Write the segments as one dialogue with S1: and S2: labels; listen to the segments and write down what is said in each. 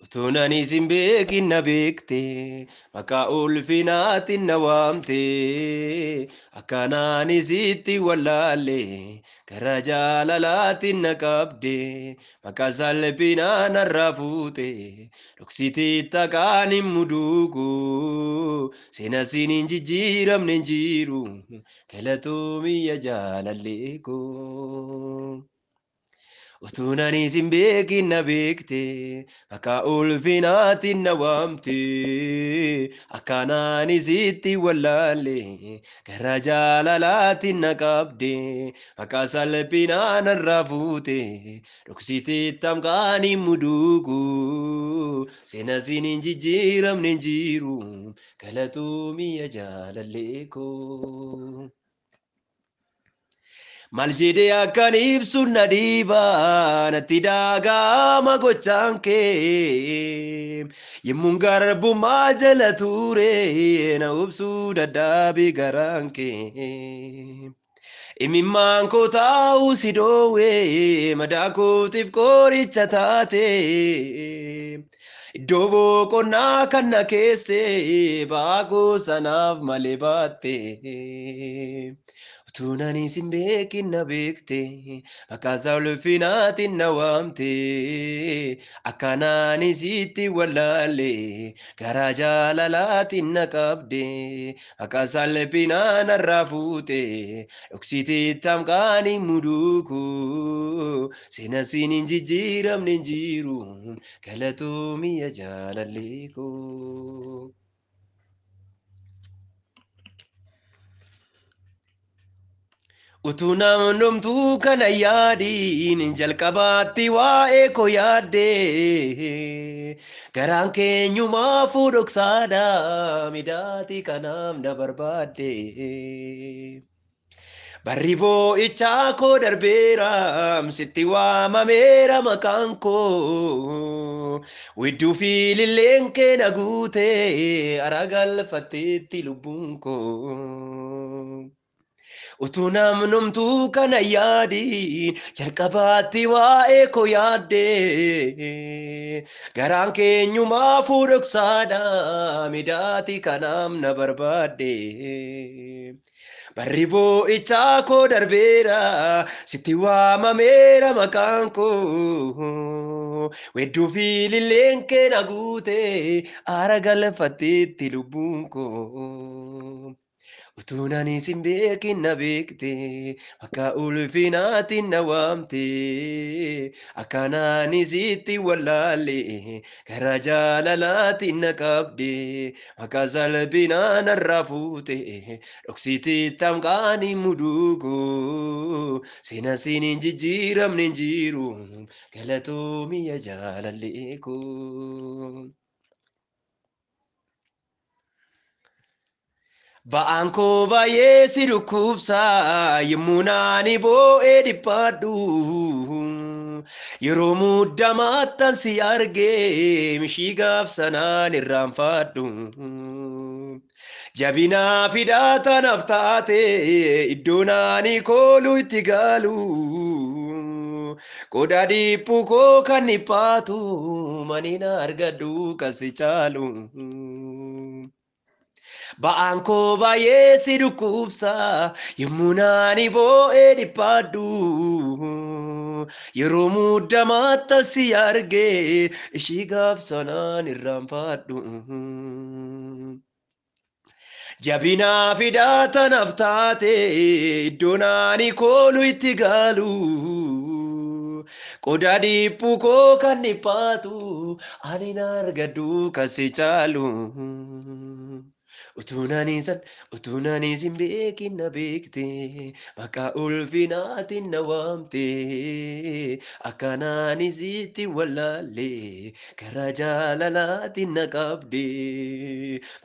S1: Utuun ani sin beekin na beekte, maqaa ulfinaatiin na waamte, akkanaan isitti wallaalle, gara jaalalaatiin na qabde, maqaa salphinaa narraa fuute, dhoksitee taqaan hin muduugu, seena siin hin jijjiiramne hin jiru, galatoomiyya jaalallee koo. Utuun ani sin beekin na beekte, maqaa ulfinaatiin na waamte, akkanaan isitti wallaalle, gara jaalalaatiin na qabde, maqaa salphinaa narraa fuute, dhoksitee tamqaan hin muduugu, seena siin hin jijjiiramne hin jiru, galatoomiyya jaalallee koo. Maal jedhee akkan ibsu na dhiiba, natti daagama gochaan kee. Yemmuun garbummaa jala ture, na obsuu dadhabe garaan kee. Imimmaan koo taa'uu si dhoowwe, madaa kootiif qoricha taate. Iddoo boqonnaa kan na keesse, ba'aa koo sanaaf malee baatte. Utuun ani sin beekin na beekte, maqaa ulfinaatiin na waamte, akkanaan isitti wallaalle, gara jaalalaatiin na qabde, maqaa salphinaa narraa fuute, dhoksitee tamqaan hin muduuku, seena siin hin jijjiiramne hin jiru, galatoomiyya jaalallee koo. Utuu namnomtuu kana yaadiin jalqabaatti waa'ee koo yaadde, garaan keenyumaafuu dhoksaadha, midhaati kanaaf na barbaadde. Barri boo'ichaa koo darbeera, sitti waamameera maqaan koo. Weedduu fi lilleen kee na guute, ara galfatteetti lubbuun koo. Utuu namnomtuu kana yaadiin jalqabaatti waa'ee koo yaadde, garaan keenyumaafuu dhoksaadha, midhaati kanaaf na barbaadde. Barri boo'ichaa koo darbeera, sitti waamameera maqaan koo. Weedduu fi lilleen kee na guute, aara galfatteetti lubbuun koo. Utuun ani sin beekin na beekte, maqaa ulfinaatiin na waamte, akkanaan isitti wallaalle, gara jaalalaatiin na qabde, maqaa salphinaa narraa fuute, dhoksitee tamqaan hin muduugu, seena siin hin jijjiiramne hin jiru, galatoomiyya jaalallee koo. Ba'aan koo baay'ee si dhukkubsa, yommuu naani boo'ee dhiphaadhu. Yeroo muddamaattan si arge, mishii gaaf sanaan irraanfadhu. Jabinaa fidaa tanaaf taate, iddoo naani kooluu itti galu. Qodaa dhiphuu koo kan dhiphaatu, manina argadhu kan si caalu. Ba'aan koo baay'ee si dhukkubsa, yommuu naani boo'ee dhiphaadhu. Yeroo muddamaatti si arge, ishii gaaf sanaan irraanfadhu. Jabinaa fidaa tanaaf taate, iddoo naani kooluu itti galu. Qodaa dhiphuu koo kan dhiphaatu, ani na argadhu kan si caalu. Utuun ani sin beekin na beekte, maqaa ulfinaatiin na waamte, akkanaan isitti wallaalle, gara jaalalaatiin na qabde,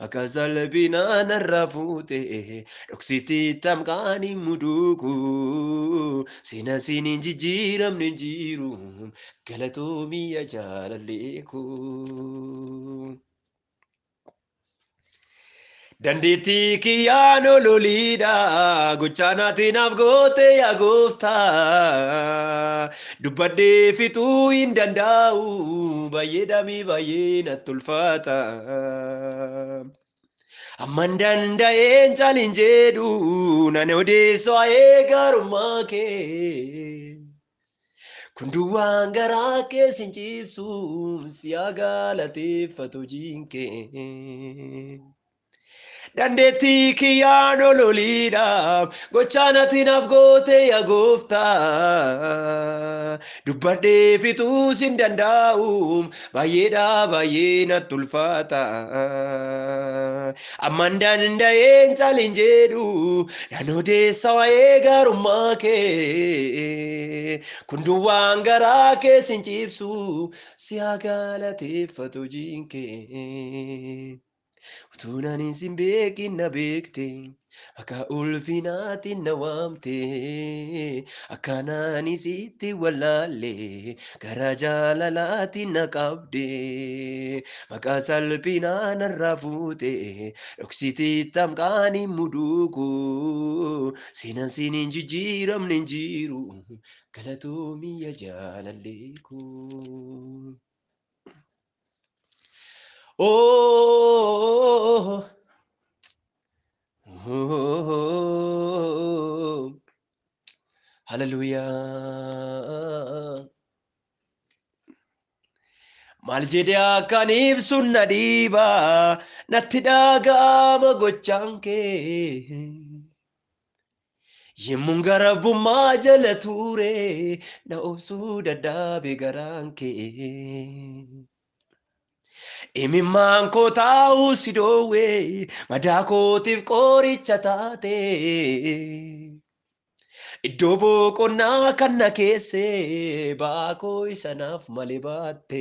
S1: maqaa salphinaa narraa fuute, dhoksitee tamqaan hin muduuku, seena siin hin jijjiiramne hin jiru, galatoomiyya jaalallee koo. Dandeettii kiyyaan ololiidha gochaa naatiin naaf goote yaa gooftaa. Dubbadhee fixuu hin danda'u baay'ee damii baay'ee natti ulfaata. Amman danda'een caalin jedhu nan odeessu waa'ee gaarummaa kee. Kun duwwaan garaa kee sin ciibsu si haa galateeffatu hojiin kee. Dandeettii kiyyaan ololiidha gochaa natti naaf goote yaa gooftaa. Dubbadhee fixuus hin danda'u baay'eedha baay'ee natti ulfaata. Amman danda'een caalin jedhu nan odeessa waa'ee gaarummaa kee. Kun duwwaan garaa kee sin ciibsu si haa galateeffatu hojiin kee. Utuu ani sin beekin na beekte, akka ulfinaatiin na waamte, akka ani sitti wallaalle, gara jaalalaatiin na qabde, maqaa salphinaa narraa fuute, dhoksitee tamqaan hin muduuku, seenaan siin hin jijjiiramne hin jiru, galatoomii yaa jaalallee koo. Oh, oh, hallelujah. Maal jedhee akkan ibsu na dhiiba natti dhaga'ama gochaan kee. Yemmuun garbummaa jala ture na obsuu dadhabe garaan kee. Imimmaan koo taa'uu si dhoowwe madaa kootiif qoricha taate. Iddoo boqonnaa kan na keesse baakoo isa naaf malee baatte.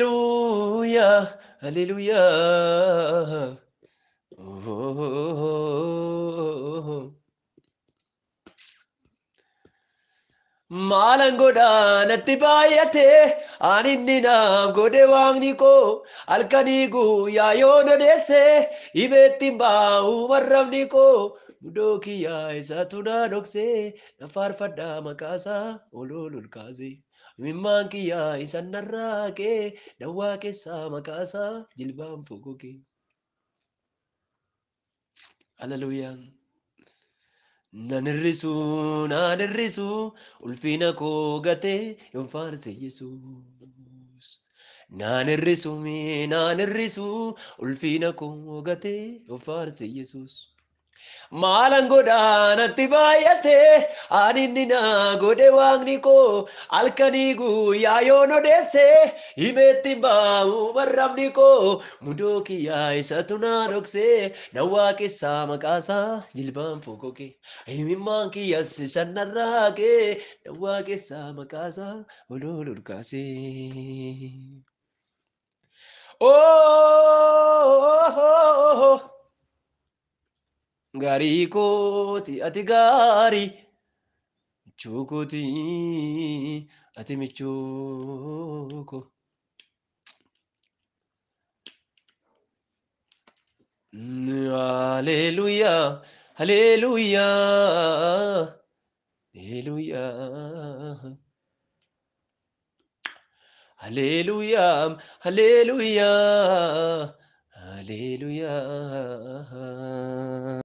S1: Hallelujah, hallelujah. Oh. Maalan godhaa natti baay'ate ani inni naaf godhe waaqni koo halkanii guyyaa yoo odeesse hibeetti hin baa'u marrabni koo mudoo kiyyaa isaatu na dhokse na faarfadhaa maqaasaa ol ol ol kaase. Imimmaan kiyyaa isa narraaqee na waaqessaa maqaasaa jilbaan fogoge. Hallelujah. Nan hir'isu, nan hir'isu, ulfina koo gatee yoon faarse Yesuus. Nan hir'isu, nan hir'isu, ulfina koo gatee yoon faarse Yesuus. Maalan godhaa natti baay'ate ani inni na godhe waaqni koo halkanii guyyaa yoon odeesse himeetti hin baa'u marrabni koo mudoo kiyyaa isatu na dhokse na waaqessaa maqaasaa jilbaan fokoke imimmaan kiyyas isa narraaqe na waaqessaa maqaasaa ol ol ol kaase. Oh! Gaarii kooti ati gaarii, michuu kooti ati michuu koo. Haleluuyaa, haleluuyaa, haleluuyaa. Haleluuyaa, haleluuyaa, haleluuyaa.